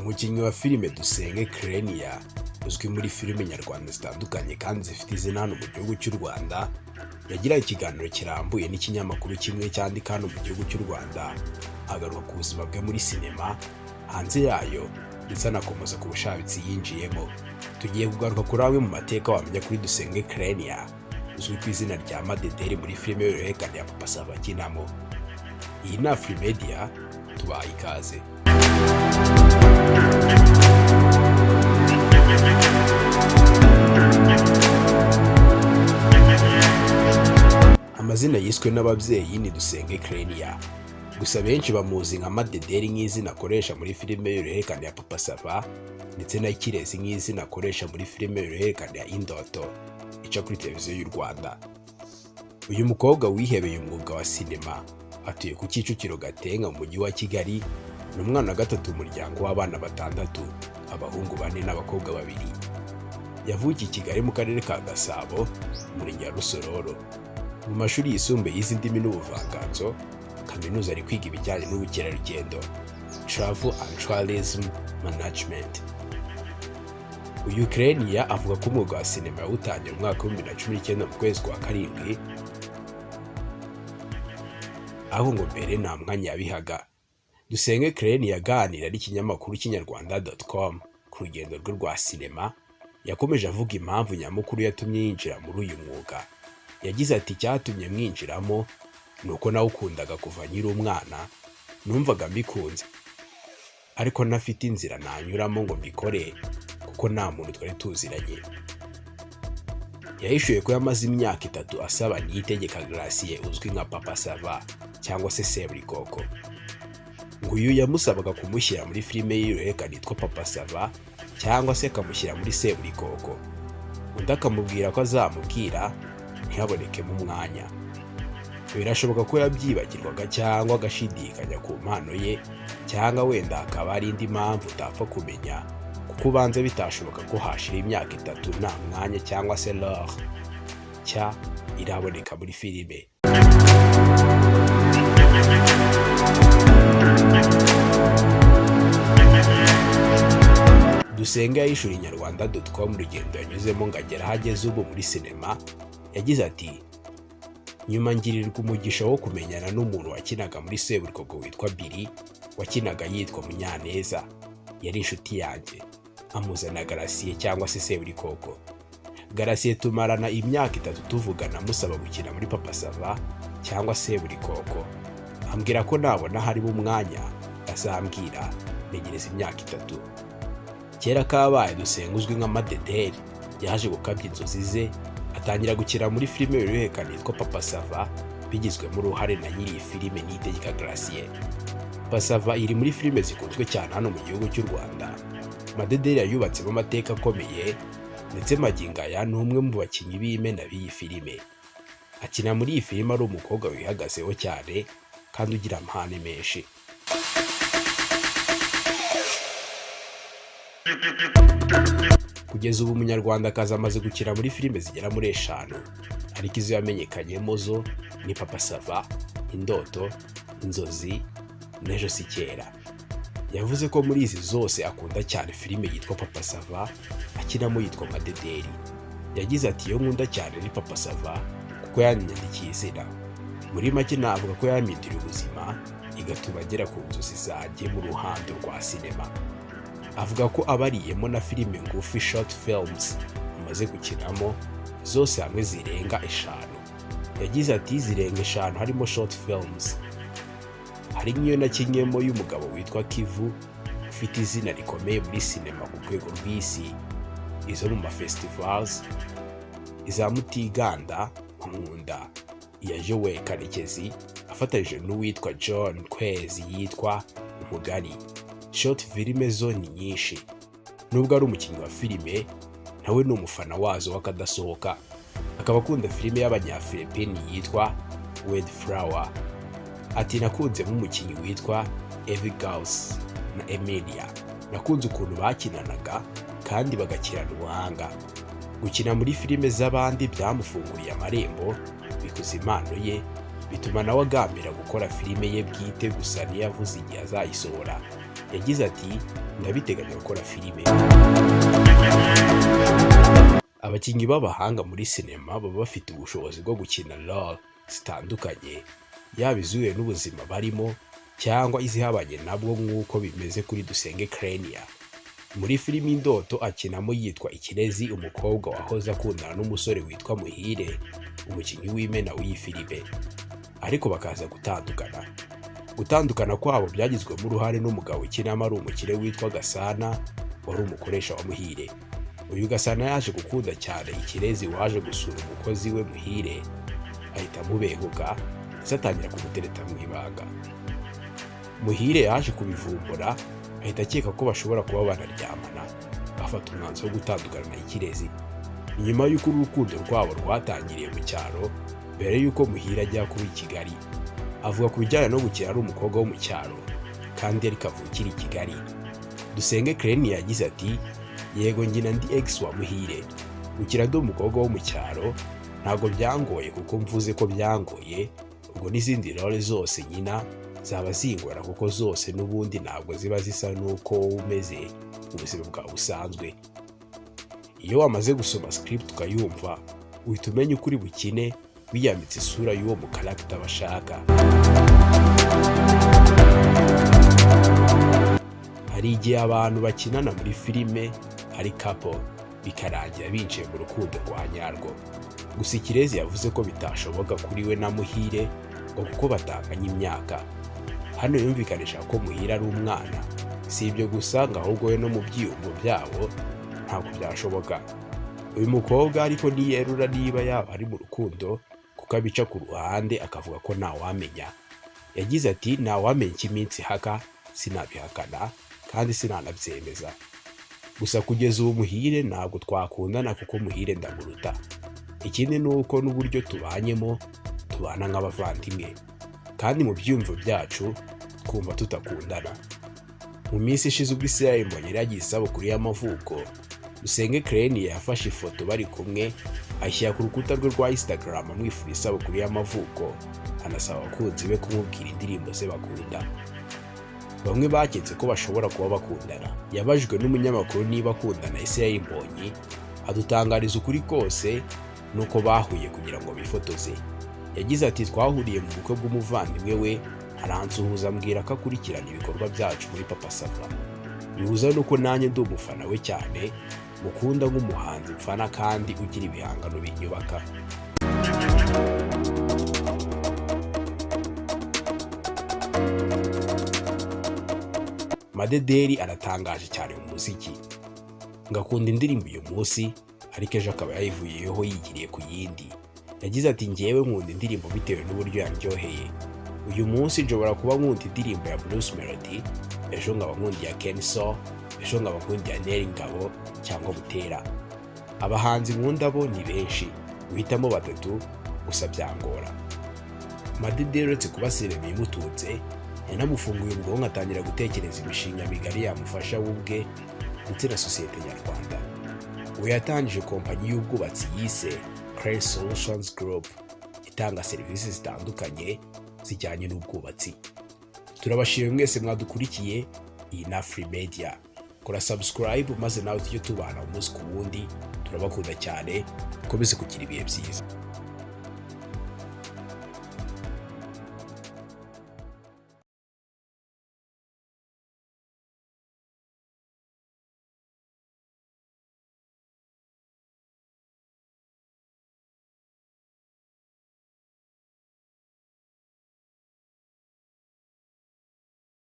Umukinnyi wa filime Dusenge Clenia, uzwi muri filime nyarwanda zitandukanye kandi zifite izina hano mu gihugu cy'u Rwanda, yagiranye ikiganiro kirambuye n'ikinyamakuru kimwe cyandika hano mu gihugu cy'u Rwanda, agaruka ku buzima bwe muri sinema, hanze yayo, ndetse anakomoza ku bushabitsi yinjiyemo. Tugiye kugaruka kuri amwe mu mateka wamenya kuri Dusenge Clenia, uzwi ku izina rya Madederi muri filime y'uruhererekane ya Papa Sava akinamo. Iyi ni Afrimedia, tubaye ikaze. Amazina yiswe n'ababyeyi ni Dusenge Clenia. Gusa benshi bamuzi nka Madederi nk'izina akoresha muri filime y'uruhererekane ya Papa Sava, ndetse na Kirezi nk'izina akoresha muri filime y'uruhererekane ya Indoto ica kuri televiziyo y'u Rwanda. Uyu mukobwa wihebeye umwuga wa sinema atuye ku Kicukiro Gatenga mu mujyi wa Kigali, ni umwana wa gatatu mu muryango w'abana batandatu, abahungu bane n'abakobwa babiri. Yavukiye i Kigali mu karere ka Gasabo, umurenge wa Rusororo. Mu mashuri yisumbuye yize indimi n'ubuvanganzo, kaminuza ari kwiga ibijyanye n'ubukerarugendo, Travel and Tourism Management. Uyu Clenia avuga ko umwuga wa sinema yawutangiye mu mwaka wa 2019 mu kwezi kwa karindwi, aho ngo mbere nta mwanya yabihaga. Dusenge Clenia aganira n'ikinyamakuru kinyarwanda.com ku rugendo rwe rwa sinema, yakomeje avuga impamvu nyamukuru yatumye yinjira muri uyu mwuga. Yagize ati: "Icyatumye mwinjiramo ni uko nawukundaga kuva nkiri umwana, numvaga mbikunze ariko ntafite inzira nanyuramo ngo mbikore kuko nta muntu twari tuziranye." Yahishuye ko yamaze imyaka 3 asaba Niyitegeka Gratien uzwi nka Papa Sava cyangwa se Seburikoko. Ngo uyu yamusabaga kumushyira muri filime y'uruhererekane yitwa Papa Sava cyangwa se akamushyira muri Seburikoko, undi akamubwira ko azamubwira, ntihabonekemo umwanya. Birashoboka ko yabyibagirwaga cyangwa agashidikanya ku mpano ye, cyangwa wenda hakaba hari indi mpamvu utapfa kumenya, kuko ubanza bitashoboka ko hashira imyaka 3 nta mwanya cyangwa se role nshya iraboneka muri filime. Dusenge yahishuriye inyarwanda.com urugendo yanyuzemo ngo agere aho ageze ubu muri sinema. Yagize ati: "Nyuma ngirirwa umugisha wo kumenyana n'umuntu wakinaga muri Seburikoko witwa Billy, wakinaga yitwa Munyaneza. Yari inshuti yanjye, amuzana Gratien cyangwa se Seburikoko. Gratien tumarana imyaka 3 tuvugana, musaba gukina muri Papa Sava cyangwa Seburikoko, ambwira ko nabona harimo umwanya azambwira. Ntegereza imyaka 3." Kera kabaye, Dusenga uzwi nka Madederi yaje gukabya inzozi ze, atangira gukina muri filime y'uruhererekane yitwa Papa Sava, bigizwemo uruhare na nyiri iyi filime Niyitegeka Gratien. Papa Sava iri muri filime zikunzwe cyane hano mu gihugu cy'u Rwanda. Madederi yayubatsemo amateka akomeye, ndetse magingo aya ni umwe mu bakinnyi b'imena b'iyi filime. Akina muri iyi filime ari umukobwa wihagazeho cyane kandi ugira amahane menshi. Kugeza ubu umunyarwandakazi amaze gukina muri filime zigera muri eshanu, ariko izo yamenyekanyemo zo ni Papa Sava, Indoto, Inzozi n'Ejo si kera. Yavuze ko muri izi zose akunda cyane filime yitwa Papa Sava akinamo yitwa Madederi. Yagize ati: "Iyo nkunda cyane ni Papa Sava kuko yanyandikiye izina. Muri make navuga ko yampinduriye ubuzima, igatuma agera ku nzozi zanjye mu ruhando rwa sinema." Avuga ko abariyemo na filime ngufi, short films, amaze gukinamo zose hamwe zirenga eshanu. Yagize ati: "Zirenga eshanu harimo short films. Hari nk'iyo nakinnyemo y'umugabo witwa Kivu ufite izina rikomeye muri sinema ku rwego rw'isi, izo mu mafestivals, iza Mutiganda Nkunda, iya Joel Karekezi afatanyije n'uwitwa John Kwezi yitwa Umugani. Short filime zo ni nyinshi." Nubwo ari umukinnyi wa filime, nawe ni umufana wazo w'akadasohoka, akaba akunda filime y'abanyafilipini yitwa Wildflower. Ati: "Nakunzemo umukinnyi witwa Evie Gauss na Emilia. Nakunze ukuntu bakinanaga kandi bagakirana ubuhanga." Gukina muri filime z'abandi byamufunguriye amarembo, bikuza impano ye, bituma nawe agambira gukora filime ye bwite, gusa ntiyavuze igihe azayisohora. Yagize ati: "Ndabiteganya gukora filime." Abakinnyi b'abahanga muri sinema baba bafite ubushobozi bwo gukina role zitandukanye, yaba izihuye n'ubuzima barimo cyangwa izihabanye nabwo, nk'uko bimeze kuri Dusenge Clenia. Muri filimi Indoto akinamo yitwa Ikirezi, umukobwa wahoze akundana n'umusore witwa Muhire, umukinnyi w'imena w'iyi filime, ariko bakaza gutandukana. Gutandukana kwabo byagizwemo uruhare n'umugabo ukinamo ari umukire witwa Gasana, wari umukoresha wa Muhire. Uyu Gasana yaje gukunda cyane Ikirezi waje gusura umukozi we Muhire, ahita amubenguka ndetse atangira kumutereta mu ibanga. Muhire yaje kubivumbura, ahita akeka ko bashobora kuba banaryamana, afata umwanzuro wo gutandukana na Ikirezi. Nyuma y'uko urukundo rwabo rwatangiriye mu cyaro mbere y'uko Muhire ajya kuba i Kigali. Avuga ku bijyanye no gukina ari umukobwa wo mu cyaro kandi yari kavukire i Kigali, Dusenge Clenia yagize ati: "Yego, nkina ndi ex wa Muhire. Gukina ndi umukobwa wo mu cyaro ntabwo byangoye, kuko mvuze ko byangoye ubwo n'izindi role zose nkina zaba zingora, kuko zose n'ubundi ntabwo ziba zisa n'uko wowe umeze mu buzima bwawe busanzwe. Iyo wamaze gusoma script ukayumva, uhita umenya uko uri bukine wiyambitse isura y'uwo mu character bashaka." Hari igihe abantu bakinana muri filime ari couple bikarangira binjiye mu rukundo rwa nyarwo. Gusa Ikirezi yavuze ko bitashoboka kuri we na Muhire ngo kuko batanganya imyaka. Hano yumvikanisha ko Muhire ari umwana. Si ibyo gusa, ngo ahubwo we no mu byiyumvo byabo ntabwo byashoboka. Uyu mukobwa ariko ntiyerura niba yaba ari mu rukundo, kuko abica ku ruhande akavuga ko ntawamenya. Yagize ati: "Ntawamenya icyo iminsi ihaka, sinabihakana kandi sinanabyemeza. Gusa kugeza ubu Muhire ntabwo twakundana kuko Muhire ndamuruta. Ikindi ni uko n'uburyo tubanyemo tubana nk'abavandimwe, kandi mu byiyumvo byacu twumva tutakundana." Mu minsi ishize ubwo Israel Mbonyi yari yagize isabukuru y'amavuko, Dusenge Clenia yafashe ifoto bari kumwe ayishyira ku rukuta rwe rwa Instagram amwifuriza isabukuru y'amavuko, anasaba abakunzi be kumubwira indirimbo ze bakunda. Bamwe baketse ko bashobora kuba bakundana. Yabajijwe n'umunyamakuru niba akundana Israel Mbonyi, adutangariza ukuri kose nuko bahuye kugira ngo bifotoze. Yagize ati: "Twahuriye mu bukwe bw'umuvandimwe we, aransuhuza, ambwira ko akurikirana ibikorwa byacu muri Papa Sava, bihuza nuko nanjye ndi umufana we cyane, mukunda nk'umuhanzi mfana kandi ugira ibihangano binyubaka." Madederi aratangaje cyane mu muziki. Ngakunda indirimbo uyu munsi, ariko ejo akaba yayivuyeho yigiriye ku yindi. Yagize ati: "Ngewe nkunda indirimbo bitewe n'uburyo yaryoheye. Uyu munsi nshobora kuba nkunda indirimbo ya Bruce Melody, ejo nkaba nkunda iya Kenny Sol, ejo nkaba nkunda iya Nel Ngabo cyangwa Butera. Abahanzi nkunda bo ni benshi, guhitamo batatu gusa byangora." Madederi uretse kuba sinema imutunze, yanamufunguye ubwonko atangira gutekereza imishinga migari yamufasha we ubwe ndetse na sosiyete nyarwanda. Ubu yatangije kompanyi y'ubwubatsi yise Crane Solutions Group, itanga serivisi zitandukanye zijyanye n'ubwubatsi. Turabashimiye mwese mwadukurikiye. Iyi ni Afri Media. Kora subscribe maze nawe tujye tubana umunsi ku wundi. Turabakunda cyane, mukomeze kugira ibihe byiza.